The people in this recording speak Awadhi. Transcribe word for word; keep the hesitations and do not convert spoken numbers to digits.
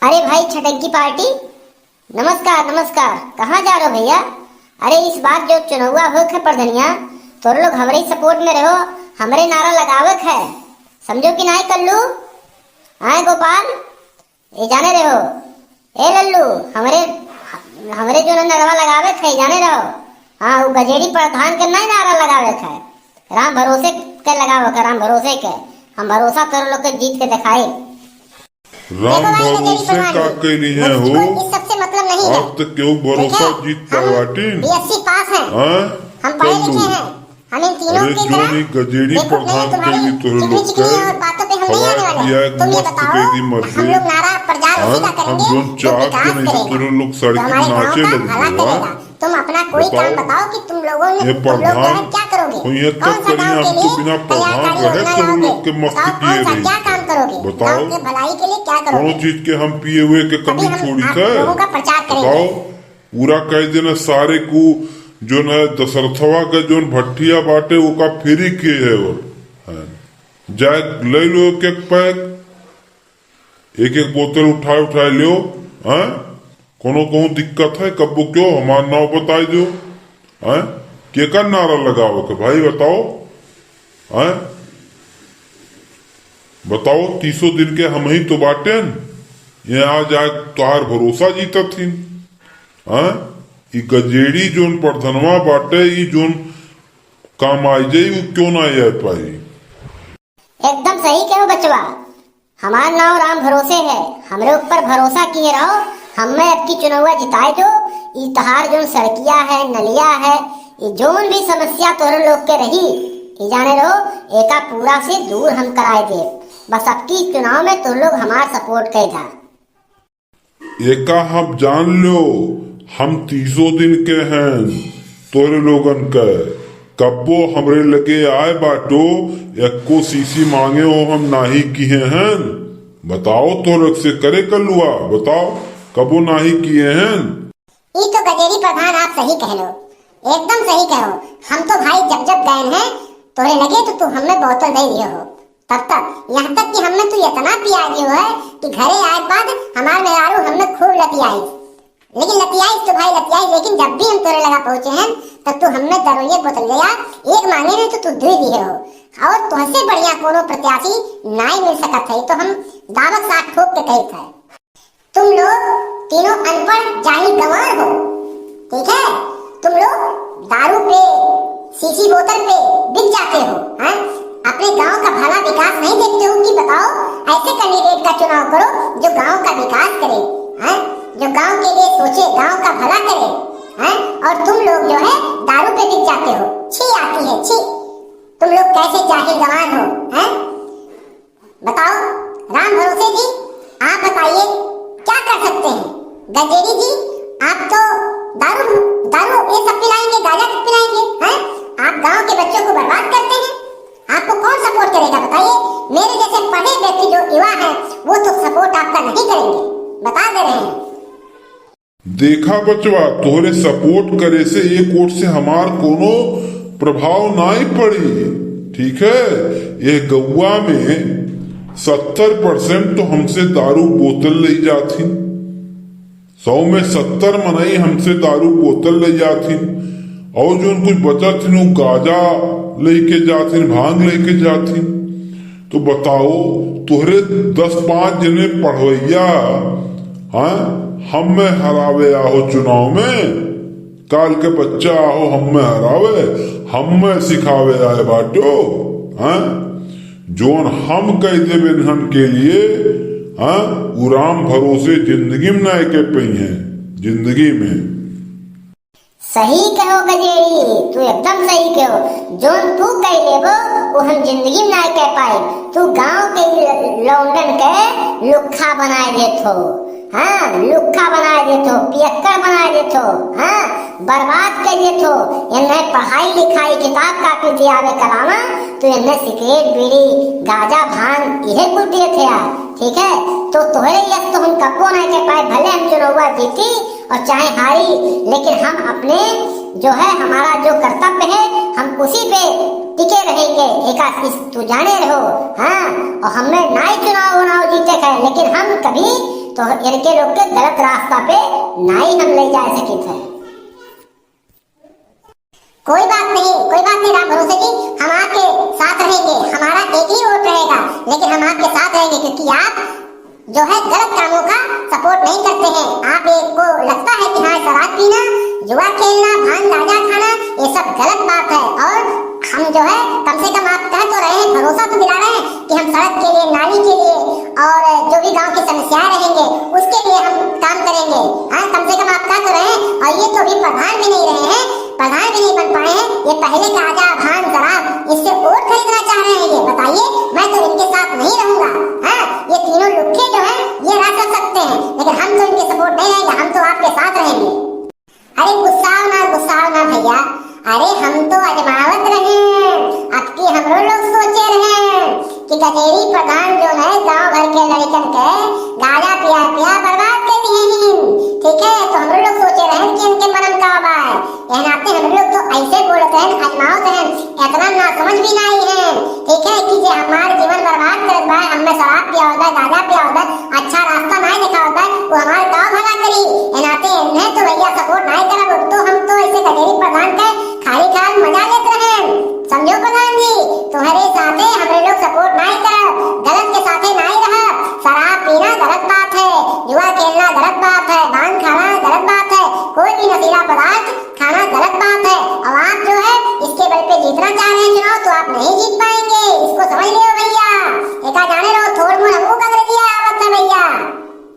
अरे भाई छटंकी पार्टी, नमस्कार, नमस्कार। कहाँ जा रहो भैया? अरे इस बार जो चुनौवा होत है प्रधनिया, तोर लोग हमरे ही support में रहो, हमरे नारा लगावे है, समझो कि नाहीं कल्लू? आए गोपाल, ए जाने रहो, ए लल्लू, हमरे, हमरे जो नारा लगावे है, जाने रहो। हाँ, वो गजेड़ी प्रधान के नाहीं नारा लगावे है, राम भरोसे के लगावे है, राम भरोसे के। हम भरोसा तोर लोग के जीत के दिखाए। राम देखो भाई, गजेड़ी भरोसे प्रधान का जी, कैली है मुझको हो? इस सब से मतलब नहीं है। आप तो केहू ठीक भरोसा है? जीत हम पावाटिन? बीएससी पास हैं। हाँ? हम पढ़े लिखे हैं। हम इन तीनों अरे की तरह जोनी गजेड़ी बेवकूफ नहीं, प्रधान तुम्हारी कैली तोरे चिकनी लोग चिकनी के और बातों पे हम नहीं आने वाले। किया तुम ये मस्त बताओ, कैदी मर हम गई। लोग नारा प्रचार हाँ? उसी का हम करेंगे जोन जो चाहत विकास के नहीं तो करेगा, तोरे लोग जो सड़की हमारे नाचे गाँव का लग भला गए, करेगा। हाँ? तुम अपना कोई काम बताओ। बताओ कि तुम लोगों ने, ये तुम लोग जो है प्रधान क्या करोगे? हुई है कौन तब सा करिए, गाँव के हम तो लिए बिना प्रधान कल्याणकारी रहे योजना तो हम लाओगे? लोग के मस्त बताओ, किए कौन सा रहे। क्या काम करोगे? बताओ। गाँव के भलाई के लिए क्या करोगे? कौन चीज के हम पिए हुए के कमी हम छोड़ी आप थे? लोगों का प्रचार करेंगे। बताओ, पूरा कह देना सारे को जो न दशरथवा का जोन भट्ठिया बाटे ओका फ्री किए है और हैं। जाए ले लो एक एक पैक, एक एक बोतल उठाए उठाए लियो, हैं? कोनो कहूँ दिक्कत है, कब्बो क्यों हमार नाव बताए दो, हैं? केकर नारा लगावे के भाई बताओ, हैं? बताओ, तीसो दिन के हम ही तो बाटेन, ये आज आए तोहार भरोसा जीतत ही, हैं? ई गजेड़ी जोन प्रधनवा बाटे, ई जोन काम आई जाई, उ क्यों ना आ पाई? एकदम सही कहो बचवा, हमार नाव राम भरोसे है, हमरे ऊपर भरोसा किए रहो, हमें अब की चुनौवा जिताए दो। ई तहार जोन सड़किया है, नलिया है, ई जोन भी समस्या तोहरे लोग के रही, ई जाने रहो, एका पूरा से दूर हम कराए दे। बस अब की चुनाव में तोहरे लोग हमार support कर दा। एका हम जान लो, हम तीसो दिन के हैं, तोरे लोगन के कब्बो हमरे लगे आए बाटो, एको सीसी मांगे हो हम नाही किहे हैं। बताओ तोरे से करे कलुआ, बताओ कबो नाही किहे हैं। ई तो गजेरी प्रधान आप सही कहलो, एकदम सही कहो। हम तो भाई जब जब गए हैं तोरे लगे तो तू हमें बोतल दे दिए हो। तब तक, यहाँ तक कि हमें तू इतना पिया दियो है कि घरे आए बाद हमार मेहरारू हमें खूब लतियाई। लेकिन लतियाई तो भाई लतियाई, लेकिन जब भी हम तोरे लगा पहुँचे हैं, तब तू हमें दरोइये बोतल ले आ, एक मांगे नहीं तो तू दुई दिए हो। और तुहसे बढ़िया कोनो प्रत्याशी नाई मिल सकत है, तो हम दावत साथ ठोक के कहत है। तुम लोग तीनों अनपढ़ जाहिल गंवार हो, ठीक है? तुम लोग दारू पे, शीशी बोतल पे बिक जाते हो, हैं? अपने गांव का भला विकास नहीं देखते हो कि बताओ, ऐसे कैंडिडेट का चुनाव करो जो गांव का विकास करे, हैं? जो गांव के लिए सोचे, गांव का भला करे, हैं? और तुम लोग जो है दारू पे बिक जाते हो। छी आती है, छी। तुम लोग कैसे जाहिल गंवार हो, हैं? बताओ राम भरोसे जी, आप बताइए क्या कर सकते हैं? गजेरी जी, आप तो दारू, दारू ये सब पिलाएंगे, गांजा सब पिलाएंगे, हैं? आप गांव के बच्चों को बर्बाद करते हैं, आपको कौन support करेगा बताइए? मेरे जैसे पढ़े व्यक्ति जो युवा हैं, वो तो support आपका नहीं करेंगे, बता दे रहे हैं। देखा बचवा, तोहरे support करे से एक वोट से हमार कोनो प्रभाव नाई पड़ी, ठीक है? ये गौवा में सत्तर percent तो हमसे दारू बोतल ले जाथिन, सौ में सत्तर मनई हमसे दारू बोतल ले जाथिन, और जोन कुछ बचत हिन, वो गांजा लेके जाथिन, भांग लेके जाथिन। तो बताओ, तोहरे दस पाँच जने पढ़वैया, हाँ, हमें हरावे आहो चुनाव में, काल के बच्चा आहो हमें हरावे, हमें सिखावे आए बाटो, हाँ? जोन हम कह देब इन्हन के लिए, हाँ, उ राम भरोसे जिंदगी में ना के पइहें, जिंदगी में। सही कहो गजेरी, तू एकदम सही कहो। जोन तू कह लेबो, वो हम जिंदगी में ना कह पाए। तू गांव के ल-, लौंडन के लुक्खा बनाए देत हो, हाँ, लुक्खा बनाए देत हो, पियक्कड़ बनाए देत हो, हाँ, बर्बाद कर देत हो। इन्हें पढ़ाई लिखाई, किताब कापी दियावे कलामा, तो इन्हें सिगरेट, बीड़ी, गांजा, भांग, इहे कुल देत है यार, ठीक है? तो तोहरे यस तो हम कब्बो ना कह पाए, भले हम चुनौवा जीती, और चाहे हारी, लेकिन हम अपने जो है हमारा जो कर्तव्य है, हम उसी पे टिके रहेंगे। एका इस तू जाने रहो, हाँ, और हमें नाई चुनाव उनाव जीते है, लेकिन हम कभी तो इनके लोग के गलत रास्ता पे नाई हम ले जा सकित है। कोई बात नहीं, कोई बात नहीं राम भरोसे जी, हम आपके साथ रहेंगे, हमारा एक ही वोट रहेगा, लेकिन हम आपके साथ रहेंगे, क्योंकि आप जो है गलत कामों का सपोर्ट नहीं करते हैं। आप एक को लगता है कि हाँ, शराब पीना, जुआ खेलना, भांग गांजा खाना, ये सब गलत बात है। और हम जो है कम से कम आप कह तो रहे हैं, भरोसा तो दिला रहे हैं कि हम सड़क के लिए, नाली के लिए और जो भी गांव की समस्याएं रहेंगे उसके लिए हम काम करेंगे। हाँ, कम से कम आप कह तो रहे हैं। और ये तो अभी प्रधान भी नहीं रहे हैं, प्रधान भी नहीं बन पाए हैं, ये पहले गांजा, भांग, शराब, इससे वोट खरीदना चाह रहे हैं। ये बताइए, मैं तो इनके साथ नहीं रहूंगा। हाँ, ये तीनों लुक्खे जो हैं, ये राज कर सकते हैं, लेकिन हम तो इनके सपोर्ट नहीं रहेंगे, हम तो आपके साथ रहेंगे। अरे गुस्साओ ना, गुस्साओ ना भैया, अरे हम तो अजमावत रहे, अब की हमरो लोग सोचे रहे कि गजेरी प्रधान जो है गांव भर के लड़कन के गांजा पिया पिया बर्बाद कर दिए हैं, ठीक है? तो हमरो लोग सोचे रहे कि इनके मन में का बा। यह नाते हम लोग तो ऐसे बोलत हैं, अजमावत हैं, इतना ना समझ भी नहीं है, ठीक है, कि जे हमार जीवन बर्बाद करत बा, हमें शराब पियावत बा, गांजा पियावत बा, अच्छा रास्ता नहीं दिखावत बा, वो हमार का भला करी? यह नाते इन्हें तो भैया सपोर्ट नहीं करब, तो हम तो ऐसे गजेरी प्रधान के खाली खाल मजा लेत रहे। समझो प्रधान जी, तुम्हारे साथे हमरे लोग सपोर्ट नहीं करब, गलत के साथे नहीं रहब। शराब पीना गलत बात है, जुआ खेलना गलत बात है, भांग खाना गलत बात है, कोई भी नशीला पदार्थ खाना गलत बात है। और आप जो है इसके बल पे जीतना चाह रहे हैं चुनाव, तो आप नहीं जीत पाएंगे, इसको समझ लो।